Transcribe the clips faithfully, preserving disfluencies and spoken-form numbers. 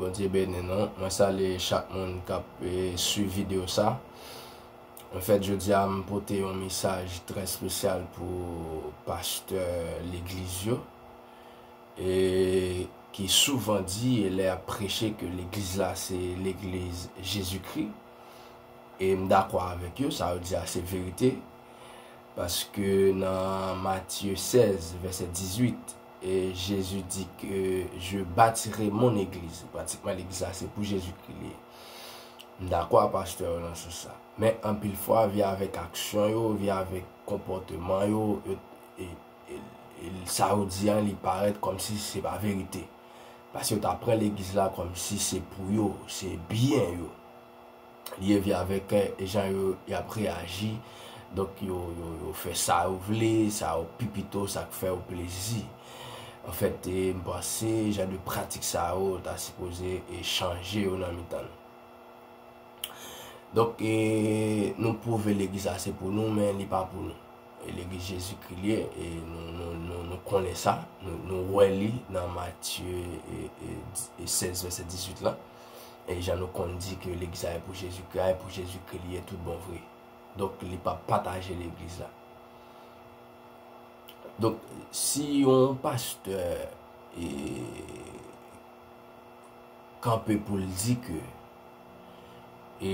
Bondye beni nou. Mwen salye chak moun k ap e, swiv videyo sa. Anfèt, jodi a m pote yon mesaj trè espesyal pou pastè legliz yo, e ki souvan di e lè y ap preche ke legliz la se legliz Jezikri. E m dakò avèk yo, sa yo di a se verite. Paske nan Matye sèz, vèsè dizuit, e Jezi di ke je bâtirai mon église. Pratikman, legliz la se pou Jezikri li ye. M dakò ak pastè yo nan sans sa. Men anpil fwa, vin avèk aksyon yo, vin avèk konpòteman yo, yo e, e, e, sa yo di an, li parèt kòmsi se pa verite. Paske yo ta pran legliz la kòmsi se pou yo, se byen yo. Li ye vin avèk e, jan yo y ap reyaji. Donk, yo, yo, yo fè sa yo vle, sa yo pi pito, sa k fè yo plezi. Anfèt, e, m panse jan de pratik sa yo ta sipoze e chanje yo nan mitan nou. Donk, e, nou pwouve legliz la se pou nou, men li pa pou nou. E legliz Jezikri li ye, e nou, nou, nou, nou konnen sa, nou, nou wè li nan Matye e, e, e sèz, vèsè dizuit la. E jan nou konn di ke legliz la e pou Jezikri, a e pou Jezikri li ye tout bon vre. Donk, li pa pataje legliz la. Donk, si yon pastè e, kanpe pou l di ke e,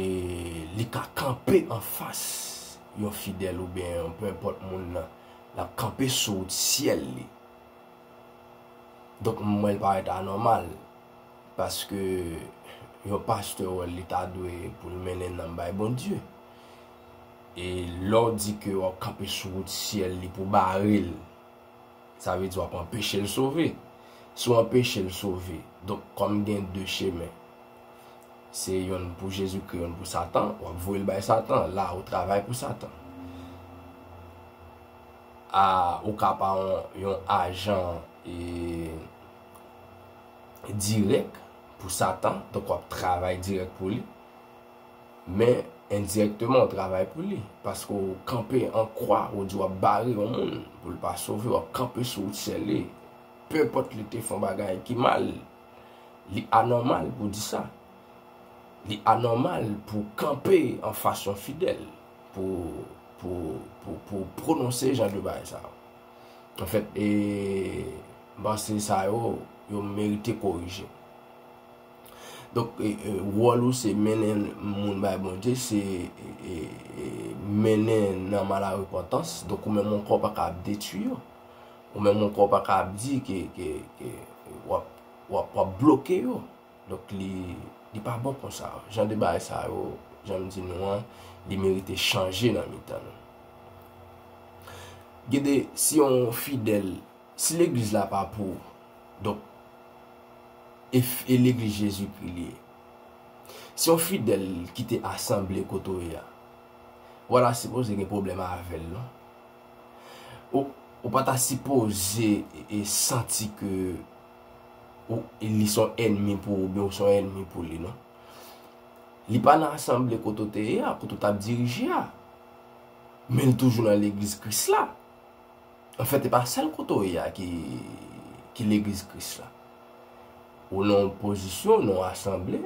li ka kanpe anfas yon fidèl oubyen yon, pe enpòt moun nan, l ap kanpe sou wout syèl li. Donk, m wè l parèt anòmal, paske yon pastè wè l, li ta dwe pou l mennen nanm bay Bondye. E lè w di ke w ap kanpe sou wout syèl li pou bare l, sa vle di w ap anpeche l sove. Si w anpeche l sove, donk, kòm gen de chemen, se yonn pou Jezikri, yonn pou Satan, w ap voye l bay Satan. La, ou travay pou Satan. A, ou ka pa yon, yon ajan e, dirèk pou Satan, donk w ap travay dirèk pou li. Men endirèkteman, w travay pou li. Paske w kanpe an kwa, ou di w ap bare yon moun pou l pa sove, w ap kanpe sou wout syèl li. Pe enpòt li te fè yon bagay ki mal, li anòmal pou di sa. Li anòmal pou kanpe anfas yon fidèl, pou, pou, pou, pou pwononse jan de bagay sa yo. Anfèt, e, m panse sa yo, yo merite korije. Donk, e, e, wòl ou se mennen moun bay Bondye, se e, e, e, mennen nanm a la repantans. Donk, ou menm ankò pa ka ap detwi yo. Ou menm ankò pa ka ap di ke, ke, ke w ap, w ap, w ap bloke yo. Donk, li, li pa bon konsa. Jan de bagay sa yo, jan m di nou an, li merite chanje nan mitan nou. Gade, si yon fidèl, si legliz la pa pou ou, donk, e, e legliz Jezikri li ye. Si yon fidèl kite asanble kote w ye a, w pa ta sipoze gen pwoblèm avè l, non. Ou, ou pa ta sipoze e, e santi ke ou, li se yon ènmi pou ou, oubyen ou se yon ènmi pou li, non. Li pa nan asanble kote w te ye a, kote w t ap dirije a. Men li toujou nan legliz Kris la. Anfèt, e pa sèl kote w ye a ki, ki legliz Kris la. Ou nan yon pozisyon, nan yon asanble,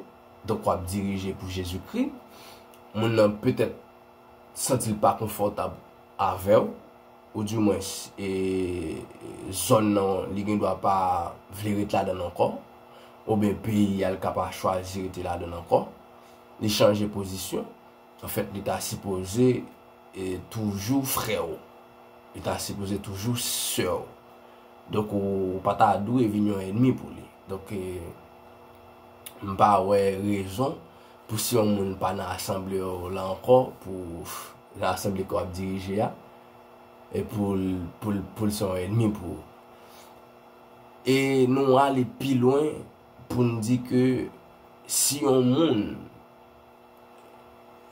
donk w ap dirije pou Jezikri. Moun nan petèt santi l pa konfòtab avè w, oudimwens, e, zòn nan, li gendwa pa vle ret ladan l ankò, oubyen peyi a, li ka pa chwazi rete ladan l ankò, li chanje pozisyon. Anfèt, li ta sipoze, e, toujou frè w. Li ta sipoze toujou sè w. Donk, ou, ou pa ta dwe vin yon ènmi pou li. Donk, e, m pa wè rezon pou si yon moun pa nan asanble w la ankò, pou nan asanble ke w ap dirije a, e pou l, pou l, pou l se yon ènmi pou ou. E nou ale pi lwen pou n di ke si yon moun,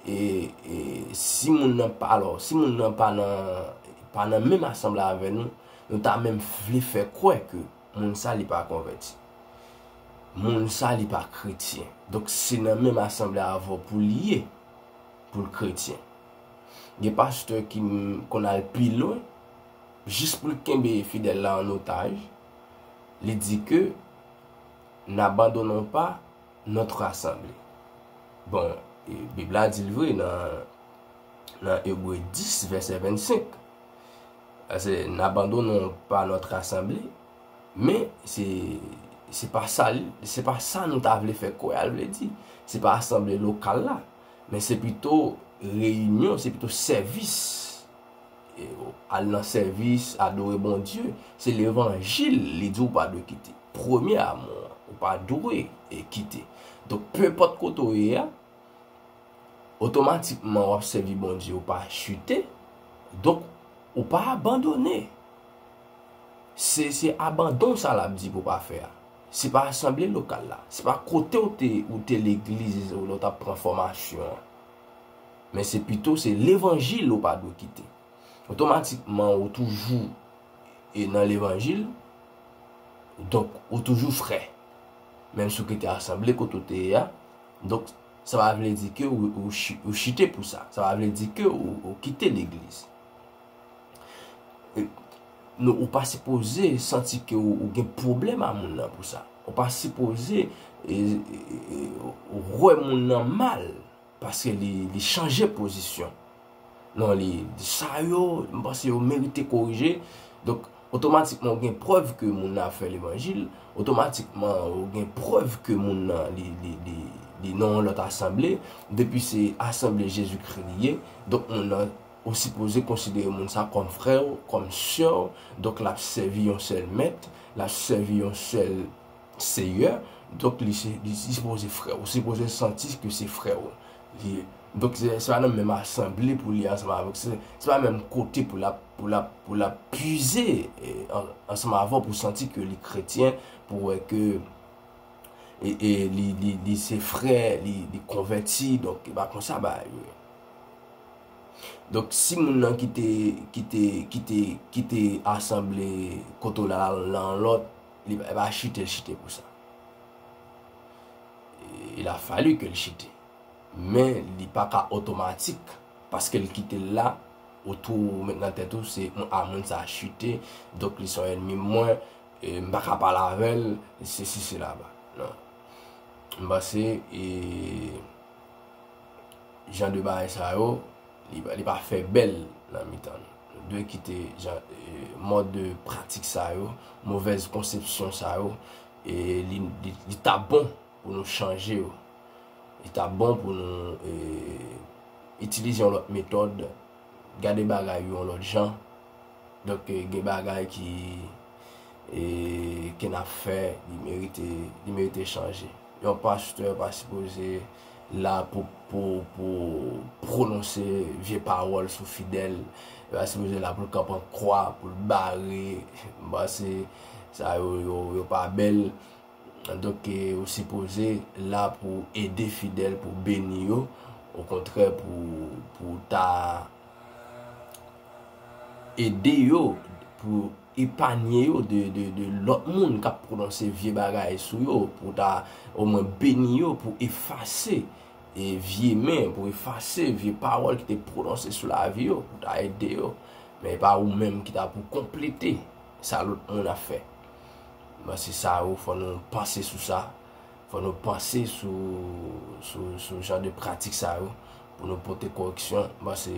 e, e, si moun nan pa, alò, si moun nan pa nan, pa nan menm asanble avè nou, nou ta menm vle fè kwè ke moun sa li pa konvèti. Moun sa li pa kretyen. Donk, se nan menm asanble avè w pou l ye, pou l kretyen. Gen pastè ki m-, konn al pi lwen, jis pou l kenbe fidèl la an otaj, li di ke n'abandonnons pas notre assemblée. Bon, e, Bib la di l vre nan, nan Ebre dis, vèsè vennsenk. Pase, n'abandonnons pas notre assemblée, men se, se pa sa, se pa sa nou ta vle fè kwè a l vle di. Se pa asanble lokal la, men se pito reyinyon, se pito sèvis. E, al nan sèvis, adore Bondye, se levanjil, li di w pa dwe kite. Premye amou an, ou pa dwe, e, kite. Donk, penpòt kote w ye a, otomatikman w ap sèvi Bondye, ou pa chite. Donk, ou pa abandone. Se, se abandon sa l ap di pou w pa fè a. Se pa asanble lokal la. Se pa kote w te, ou te legliz, ou lè w t ap pran fòmasyon an. Men se pito, se levanjil ou pa dwe kite. Otomatikman, ou toujou, e, nan levanjil, donk, ou toujou frè. Menm si w kite asanble kote w te ye a, donk, sa pa vle di ke ou, ou chi-, ou chite pou sa. Sa pa vle di ke ou, ou kite legliz. E, nou, ou pa sipoze santi ke ou, ou gen pwoblèm a moun nan pou sa. Ou pa sipoze, e, e, e, wè moun nan mal paske li, li chanje pozisyon. Non, li, sa yo, m panse yo merite korije. Donk, otomatikman, ou gen prèv ke moun nan ap fè levanjil. Otomatikman, ou gen prèv ke moun nan, li, li, li, li nan yon lòt asanble. Depi se asanble Jezikri li ye, donk moun nan, ou sipoze konsidere moun sa kòm frè w, kòm sè w. Donk, l ap sèvi yon sèl mèt, l ap sèvi yon sèl Seyè, donk li se, li sipoze frè w. Ou sipoze santi ke se frè w li ye. Donk se, se pa nan menm asanble pou li ansanm avè w. Se, se pa menm kote pou l ap, pou l ap, pou l ap pwize, e, an-, ansanm avè w pou santi ke li kretyen, pou wè ke, e, e, li, li, li se frè, li, li konvèti, donk e pa konsa bagay yo ye. Donk, si moun nan kite, kite, kite, kite asanble kote w la, l al nan yon lòt, li pa, pa chite, l chite pou sa. E, il a fallu ke l chite. Men, li pa ka otomatik, paske l kite l la, ou tou met nan tèt ou, se, a, moun sa chite, donk li se yon ènmi mwen, e, m pa ka pale avè l, sesi, sela, ba. Non. M panse, e, jan de bagay sa yo, li, li pa fè bèl nan mitan nou. Nou dwe kite jan, e, mòd de pratik sa yo, movèz konsepsyon sa yo, e li, li, li ta bon pou nou chanje yo. Li ta bon pou nou, e, itilize yon lòt metòd, gade bagay yo yon lòt jan. Donk, e, gen bagay ki, e, ke n ap fè, li merite, li merite chanje. Yon pastè pa sipoze la pou, pou, pou pwononse vye pawòl sou fidèl. Li pa sipoze la pou l kanpe an kwa, pou l bare. M panse sa yo, yo, yo pa bèl. Donk, e, ou sipoze la pou ede fidèl, pou beni yo, okontrè, pou, pou ta ede yo, pou epanye yo de, de, de lòt moun k ap pwononse vye bagay sou yo, pou ta omwen beni yo, pou efase, e, vye men, pou efase vye pawòl ki te pwononse sou lavi yo, pou ta ede yo. Men e pa ou menm ki ta pou konplete sa lòt moun ap fè. Men se sa yo, fò nou panse sou sa. Fò nou panse sou, sou, sou jan de pratik sa yo pou nou pote koreksyon. M panse,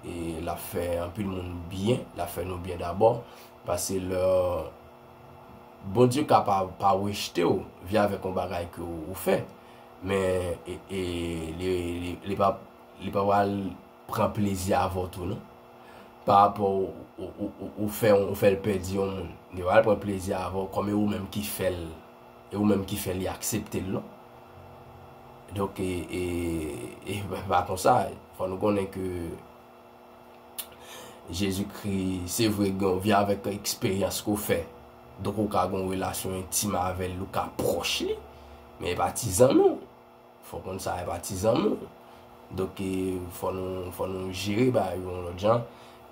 e, l ap fè anpil moun byen, l ap fè nou byen dabò. Paske lè Bondye ka pa, pa rejte w vye avèk yon bagay ke ou, ou fè, men, e, e, li, li, li pa, li pa pral pran plezi avè w tou, non. Pa rapò ou, ou, ou, ou, ou fè, ou fè l pèdi yon moun. Li pral pran plezi avè w kòm e ou menm ki fè l, e ou menm ki fè li aksepte l, non. Donk, e, e, e pa konsa, fò nou konnen ke Jezikri, se vre, gen yon vi avèk eksperyans ke w fè. Donk, ou ka gen yon relasyon entim avè l, ou ka pwòch li, men e pa ti zanmi w. Fò w konn sa, e pa ti zanmi w. Donk, e, fò nou, fò nou jere bagay yo yon lòt jan.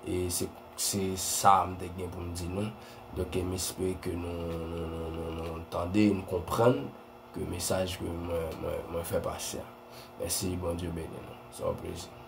E se, se sa m te gen pou m di nou. Donk, e, m espere ke nou, nou, nou, nou, nou tande, nou konprann ke mesaj ke mwen, mwen, mwen fè pase a. Mèsi, Bondye beni nou. Se yon plezi.